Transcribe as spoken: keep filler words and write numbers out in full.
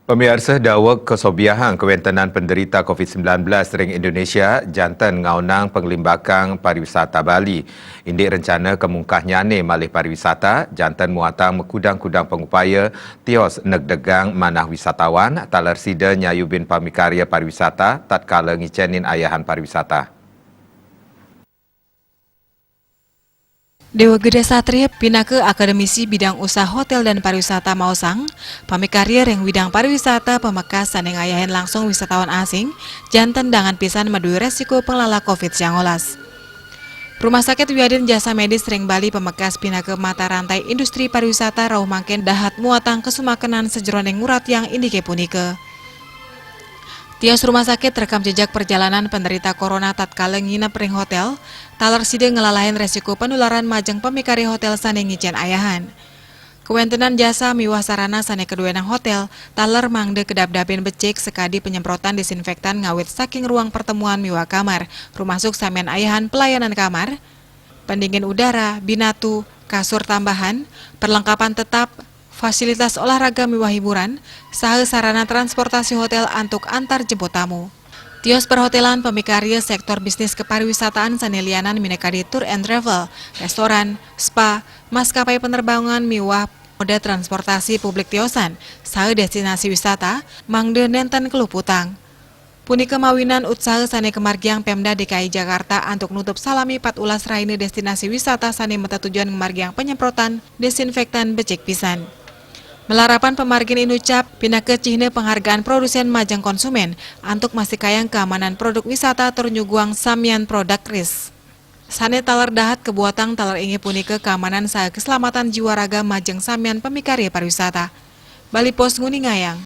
Pamiarsa, daweg kasobiahang kawéntenan penderita covid sembilan belas ring Indonesia janten ngaonang panglimbakang pariwisata Bali. Indik rencana kamungkahnyane malih pariwisata, janten muatang makudang-kudang pangupaya tios negdegang manah wisatawan, taler sida nyayubin pamikarya pariwisata tatkala ngicénin ayahan pariwisata. Dewa Gede Satria, pinaka akademisi bidang usaha hotel dan pariwisata maosang, pamikarya ring widang pariwisata pamekas sane ngayahin langsung wisatawan asing, janten dangan pisan madue resiko panglala covid sembilan belas. Rumah sakit wiadin jasa medis ring Bali pamekas pinaka mata rantai industri pariwisata rauh mangkin dahat muatang kasumakenan sajeroning nguratiang indike punika. Tios rumah sakit rekam jejak perjalanan penderita corona tatkala nginep ring hotel, taler sida nglalahin resiko penularan majeng pamikarya hotel sane ngicen ayahan. Kawéntenan jasa miwah sarana sane kaduenang hotel, taler mangda kedap-dapin becik sakadi penyemprotan disinfektan ngawit saking ruang pertemuan miwah kamar, rumasuk samian ayahan pelayanan kamar, pendingin udara, binatu, kasur tambahan, perlengkapan tetap, fasilitas olahraga miwah hiburan, saha sarana transportasi hotel antuk antar jemput tamu. Tios perhotelan pamikarya sektor bisnis kepariwisataan sane lianan minakadi tour and travel, restoran, spa, maskapai penerbangan miwah moda transportasi publik tiosan, saha destinasi wisata, mangda nenten keluputang. Punika mawinan utsaha sane kamargiang Pemda D K I Jakarta antuk nutup salami pat ulas raina destinasi wisata sane matetujuan ngamargiang penyemprotan desinfektan becik pisan. Malarapan pamargin inucap pinaka cihna penghargaan produsen majeng konsumen antuk mastikayang keamanan produk wisata tur nyuguang samian produk risk. Sane taler dahat kabuatang taler inggih punika keamanan saha keselamatan jiwa raga majeng samian pamikarya pariwisata. Bali Post nguningayang.